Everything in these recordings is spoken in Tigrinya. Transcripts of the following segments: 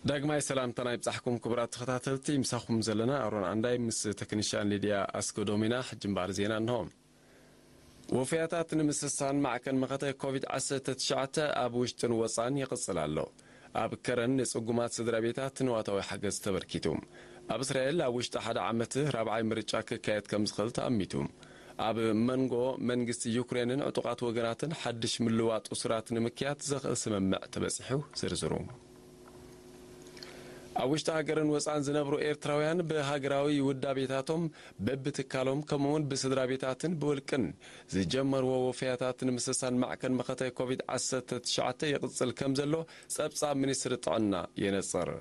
ዳግማይ ሰላምታና ይብጻሕኩም ክቡራት ተኸታተልቲ፣ ምሳኹም ዘለና ኣሮን ዓንዳይ ምስ ተክኒሻን ሊድያ ኣስገዶም ኢና። ሕጂ እምበኣር ዜና እንሆ። ወፍያታት ንምስሳን ማዕከን መኸተ ኮቪድ ዓሰርተ ትሽዓተ ኣብ ውሽጥን ወጻን ይቕጽል ኣሎ። ኣብ ከረን ንጽጉማት ስድራ ቤታት ንዋታዊ ሓገዝ ተበርኪቱ። ኣብ እስራኤል ኣብ ውሽጢ ሓደ ዓመት ራብዓይ ምርጫ ክካየድ ከም ዝኽእል ተኣሚቱ። ኣብ መንጎ መንግስቲ ዩክሬንን ዕጡቓት ወገናትን ሓድሽ ምልዋጥ እሱራት ንምክያድ ዘኽእል ስምምዕ ተበጺሑ። ዝርዝሩ። ኣብ ውሽጢ ሃገርን ወጻን ዝነብሩ ኤርትራውያን ብሃገራዊ ውዳቤታቶም በብትካሎም ከምኡውን ብስድራ ቤታትን ብውልቅን ዝጀመርዎ ወፍያታት ንምስሳን ማዕከን መኸተ ኮቪድ ዓሰርተ ትሽዓተ ይቕጽል ከም ዘሎ ጸብጻብ ሚኒስትሪ ጥዕና የነጽር።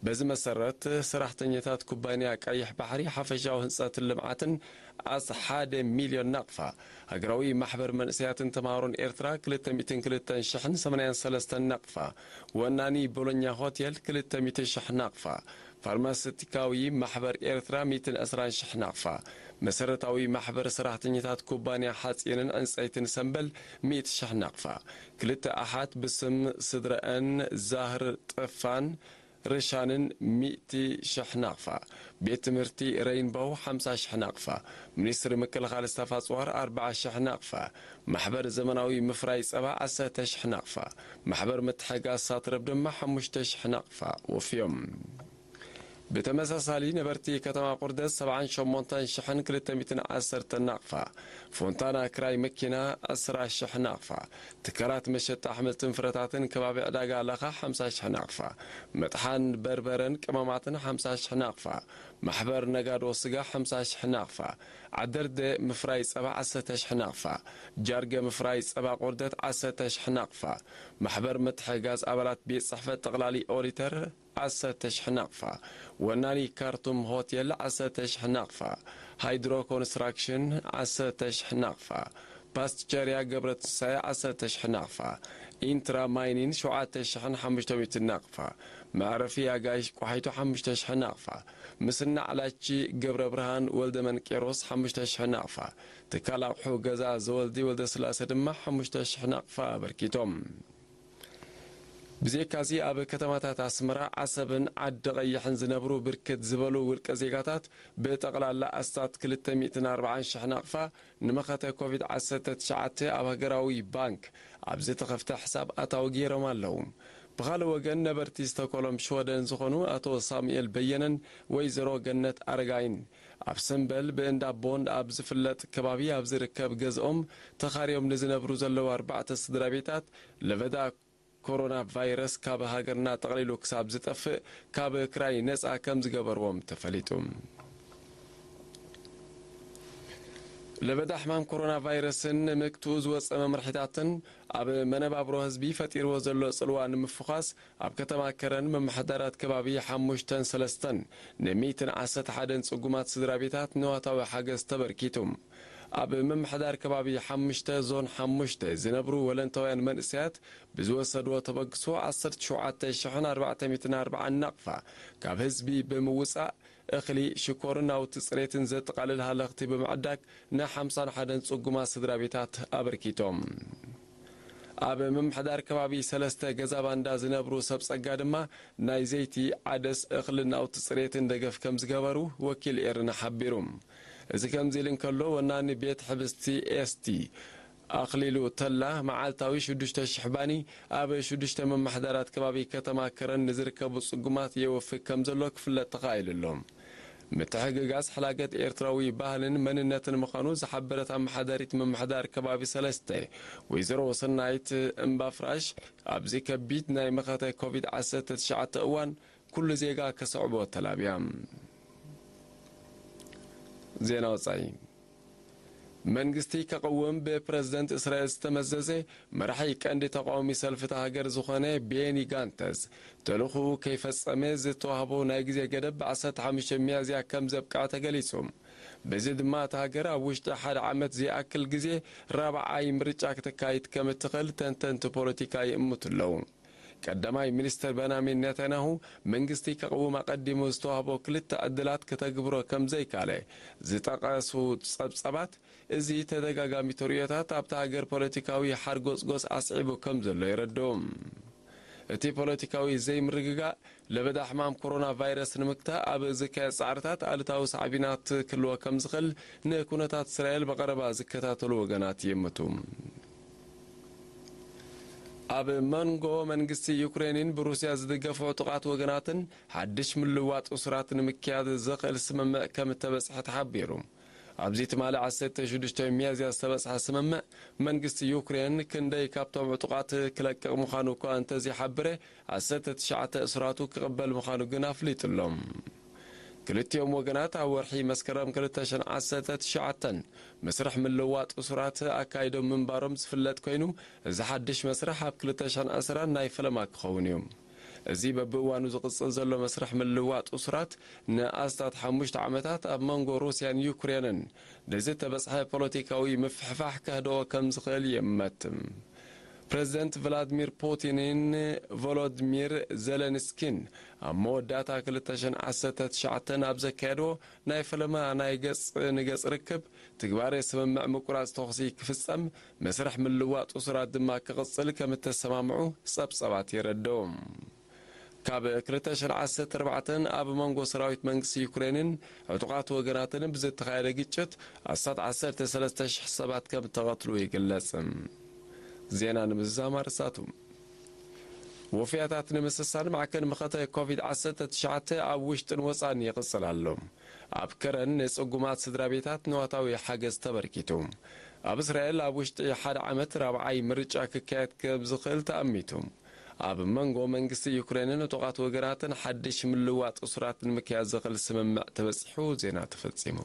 በዚ መሰረት፣ ሰራሕተኛታት ኩባንያ ቀይሕ ባሕሪ ሓፈሻዊ ህንጸትን ልምዓትን ኣስ ሓደ ሚልዮን ናቕፋ፣ ሃገራዊ ማሕበር መንእሰያትን ተምሃሮን ኤርትራ ክልተ ሚእትን ክልተን ሽሕን ሰማንያን ሰለስተን ናቕፋ፣ ወናኒ ቦሎኛ ሆቴል ክልተ ሚእቲ ሽሕ ናቕፋ፣ ፋርማሴቲካዊ ማሕበር ኤርትራ ሚእትን ዕስራን ሽሕ ናቕፋ፣ መሰረታዊ ማሕበር ሰራሕተኛታት ኩባንያ ሓጺንን ዕንጸይትን ሰምበል ሚእቲ ሽሕ ናቕፋ፣ ክልተ ኣሓት ብስም ስድረአን ዛህር ጥፋን ርሻንን ሚእቲ ሽሕ ናቕፋ፣ ቤት ትምህርቲ ሬይንቦው ሓምሳ ሽሕ ናቕፋ፣ ሚኒስትሪ ምክልኻል ስታፍ ኣጽዋር ኣርብዓ ሽሕ ናቕፋ፣ ማሕበር ዘመናዊ ምፍራይ ጸባ ዓሰርተ ሽሕ ናቕፋ፣ ማሕበር ምትሕግጋዝ ሳትረብ ድማ ሓሙሽተ ሽሕ ናቕፋ ወፍዮም። ብተመሳሳሊ ነበርቲ ከተማ ቁርደት ሰብዓን ሸሞንተን ሽሕን ክልተ ሚእትን ዓሰርተ ናቕፋ፣ ፎንታና ክራይ መኪና ዕስራ ሽሕ ናቕፋ፣ ትካላት መሸጣ ኣሕምልትን ፍረታትን ከባቢ ዕዳጋ ለኻ ሓምሳ ሽሕ ናቕፋ፣ መጥሓን በርበረን ቅመማትን ሓምሳ ሽሕ ናቕፋ፣ ማሕበር ነጋዶ ስጋ ሓምሳ ሽሕ ናቕፋ፣ ዓደርደ ምፍራይ ጸባ ዓሰርተ ሽሕ ናቕፋ፣ ጃርገ ምፍራይ ጸባ ቁርደት ዓሰርተ ሽሕ ናቕፋ፣ ማሕበር ምትሕግጋዝ ኣባላት ቤት ጽሕፈት ጠቕላሊ ኦዲተር ዓሰርተ ሽሕ ናቕፋ፣ ወናኒ ካርቱም ሆቴል ዓሰርተ ሽሕ ናቕፋ፣ ሃይድሮ ኮንስትራክሽን ዓሰርተ ሽሕ ናቕፋ፣ ፓስቸርያ ገብረ ትንሳኤ ዓሰርተ ሽሕ ናቕፋ፣ ኢንትራ ማይኒን ሸውዓተ ሽሕን ሓሙሽተ ሚእትን ናቕፋ፣ መዕረፊ ኣጋይሽ ቋሒቱ ሓሙሽተ ሽሕ ናቕፋ፣ ምስናዕ ላቺ ገብረ ብርሃን ወልደ መንቄሮስ ሓሙሽተ ሽሕ ናቕፋ፣ ትካል ኣቑሑ ገዛ ዘወልዲ ወልደ ስላሴ ድማ ሓሙሽተ ሽሕ ናቕፋ ኣበርኪቶም። ብዘይካዚ ኣብ ከተማታት ኣስመራ፣ ዓሰብን ዓዲ ቀይሕን ዝነብሩ ብርክት ዝበሉ ውልቀ ዜጋታት ብጠቕላላ ኣስታት ክልተ ሚእትን ኣርባዓን ሽሕ ናቕፋ ንመኸተ ኮቪድ ዓሰርተ ትሽዓተ ኣብ ሃገራዊ ባንክ ኣብ ዝተኸፍተ ሕሳብ ኣታዊ ገይሮም ኣለዉ። ብኻልእ ወገን ነበርቲ ስቶኮሎም ሽወደን ዝኾኑ ኣቶ ሳሙኤል በየነን ወይዘሮ ገነት ኣረጋይን ኣብ ሰምበል ብእንዳ ቦንድ ኣብ ዝፍለጥ ከባቢ ኣብ ዝርከብ ገዝኦም ተኻርዮም ንዝነብሩ ዘለዉ ኣርባዕተ ስድራ ቤታት ለበዳ ኮሮና ቫይረስ ካብ ሃገርና ጠቕሊሉ ክሳብ ዝጠፍእ ካብ ክራይ ነጻ ከም ዝገበርዎም ተፈሊጡ። ለበዳ ሕማም ኮሮና ቫይረስን ንምክትኡ ዝወጸ መምርሒታትን ኣብ መነባብሮ ህዝቢ ፈጢርዎ ዘሎ ጽልዋ ንምፍዃስ ኣብ ከተማ ከረን ምምሕዳራት ከባቢ ሓሙሽተን ሰለስተን ንሚእትን ዓሰርተ ሓደን ጽጉማት ስድራ ቤታት ንዋታዊ ሓገዝ ተበርኪቱ። ኣብ ምምሕዳር ከባቢ ሓሙሽተ ዞን ሓሙሽተ ዝነብሩ ወለንታውያን መንእሰያት ብዝወሰድዎ ተበግሶ ዓሰርተ ሸውዓተ ሽሕን ኣርባዕተ ሚእትን ኣርባዓን ናቕፋ ካብ ህዝቢ ብምውጻእ እኽሊ፣ ሽኮርን ናውቲ ጽሬትን ዘጠቓልል ሃለኽቲ ብምዕዳግ ንሓምሳን ሓደን ጽጉማት ስድራ ቤታት ኣበርኪቶም። ኣብ ምምሕዳር ከባቢ ሰለስተ ገዛ ባንዳ ዝነብሩ ሰብ ጸጋ ድማ ናይ ዘይቲ፣ ዓደስ፣ እኽልን ናውቲ ጽሬትን ደገፍ ከም ዝገበሩ ወኪል ኤርና ሓቢሩ። እዚ ከምዚ ኢሉ እንከሎ፣ ወናኒ ቤት ሕብስቲ ኤስቲ ኣኽሊሉ ተላ፣ መዓልታዊ ሽዱሽተ ሽሕ ባኒ ኣብ ሽዱሽተ ምምሕዳራት ከባቢ ከተማ ከረን ንዝርከቡ ጽጉማት የወፍይ ከም ዘሎ ክፍለጥ ተኻኢሉ ኣሎ። ምትሕግጋዝ ሕላገት ኤርትራዊ ባህልን መንነትን ምዃኑ ዝሓበረት ኣመሓዳሪት ምምሕዳር ከባቢ ሰለስተ ወይዘሮ ሰናይት እምባፍራሽ፣ ኣብዚ ከቢድ ናይ መኸተ ኮቪድ ዓሰርተ ትሽዓተ እዋን ኩሉ ዜጋ ከሰዕቦ ተላብያ። ዜና ወጻኢ። መንግስቲ ከቕውም ብፕረዚደንት እስራኤል ዝተመዘዘ መራሒ ቀንዲ ተቃዋሚ ሰልፊ እታ ሃገር ዝኾነ ቤኒ ጋንተዝ፣ ተልእኾኡ ከይፈጸመ ዝተዋህቦ ናይ ግዜ ገደብ ብ ዓሰርተ ሓሙሽተ ሚያዝያ ከም ዘብቅዐ ተገሊጹ። በዚ ድማ እታ ሃገር ኣብ ውሽጢ ሓደ ዓመት ዘይኣክል ግዜ ራብዓይ ምርጫ ክተካይድ ከም እትኽእል ተንተንቲ ፖለቲካ ይእምቱ ኣለዉ። ቀዳማይ ሚኒስትር በንያሚን ኔታንያሁ መንግስቲ ከቕውም ኣቐዲሙ ዝተዋህቦ ክልተ ዕድላት ከተግብሮ ከም ዘይካለ ዝጠቐሱ ጸብጻባት፣ እዚ ተደጋጋሚ ተርእዮታት ኣብታ ሃገር ፖለቲካዊ ሓርጎጽጎጽ ኣስዒቡ ከም ዘሎ የረድኡ። እቲ ፖለቲካዊ ዘይምርግጋእ ለበዳ ሕማም ኮሮና ቫይረስ ንምግታእ ኣብ ዝካየድ ጻዕርታት ኣሉታዊ ሳዕቤናት ክህልዎ ከም ዝኽእል ንኩነታት እስራኤል ብቐረባ ዝከታተሉ ወገናት ይእምቱ። ኣብ መንጎ መንግስቲ ዩክሬንን ብሩስያ ዝድገፉ ዕጡቓት ወገናትን ሓድሽ ምልዋጥ እሱራት ንምክያድ ዘኽእል ስምምዕ ከም እተበጽሐ ተሓቢሩ። ኣብዚ ትማሊ ዓሰርተ ሽዱሽተ ሚያዝያ ዝተበጽሐ ስምምዕ፣ መንግስቲ ዩክሬን ክንደይ ካብቶም ዕጡቓት ክለቅቕ ምዃኑ እኳ እንተዘይሓበረ፣ ዓሰርተ ትሽዓተ እሱራቱ ክቕበል ምዃኑ ግን ኣፍሊጡ ኣሎ። ክልቲኦም ወገናት ኣብ ወርሒ መስከረም ክልተ ሽሕን ዓሰርተ ትሽዓተን መስርሕ ምልዋጥ እሱራት ኣካይዶም ምንባሮም ዝፍለጥ ኮይኑ፣ እዚ ሓድሽ መስርሕ ኣብ ክልተ ሽሕን ዕስራን ናይ ፈለማ ክኸውን እዩ። እዚ በብእዋኑ ዝቕጽል ዘሎ መስርሕ ምልዋጥ እሱራት ንኣስታት ሓሙሽተ ዓመታት ኣብ መንጎ ሩስያን ዩክሬንን ንዝተበጽሐ ፖለቲካዊ ምፍሕፋሕ ከህድኦ ከም ዝኽእል ይእመት። ፕረዚደንት ቭላድሚር ፑቲንን ቮሎድሚር ዜለንስኪን ኣብ መወዳእታ ክልተ ሽሕን ዓሰርተ ትሽዓተን ኣብ ዘካየድዎ ናይ ፈለማ ናይ ገጽ ንገጽ ርክብ፣ ትግባሬ ስምምዕ ምቁራጽ ተኹሲ ክፍጸም፣ መስርሕ ምልዋጥ እሱራት ድማ ክቕጽል ከም እተሰማምዑ ጸብጸባት የረድኡ። ካብ ክልተ ሽሕን ዓሰርተ ኣርባዕተን ኣብ መንጎ ሰራዊት መንግስቲ ዩክሬንን ዕጡቓት ወገናትን ብዝተኻየደ ግጭት ኣስታት ዓሰርተ ሰለስተ ሽሕ ሰባት ከም እተቐትሉ ይግለጽ። ዜና ንምዝዛም ኣርእስታቱ። ወፍያታት ንምስሳን ማዕከን መኸተ ኮቪድ ዓሰርተ ትሽዓተ ኣብ ውሽጥን ወጻእን ይቕጽል ኣሎ። ኣብ ከረን ንጽጉማት ስድራ ቤታት ንዋታዊ ሓገዝ ተበርኪቱ። ኣብ እስራኤል ኣብ ውሽጢ ሓደ ዓመት ራብዓይ ምርጫ ክካየድ ከም ዝኽእል ተኣሚቱ። ኣብ መንጎ መንግስቲ ዩክሬንን ዕጡቓት ወገናትን ሓድሽ ምልዋጥ እሱራት ንምክያድ ዘኽእል ስምምዕ ተበጺሑ። ዜና ተፈጺሙ።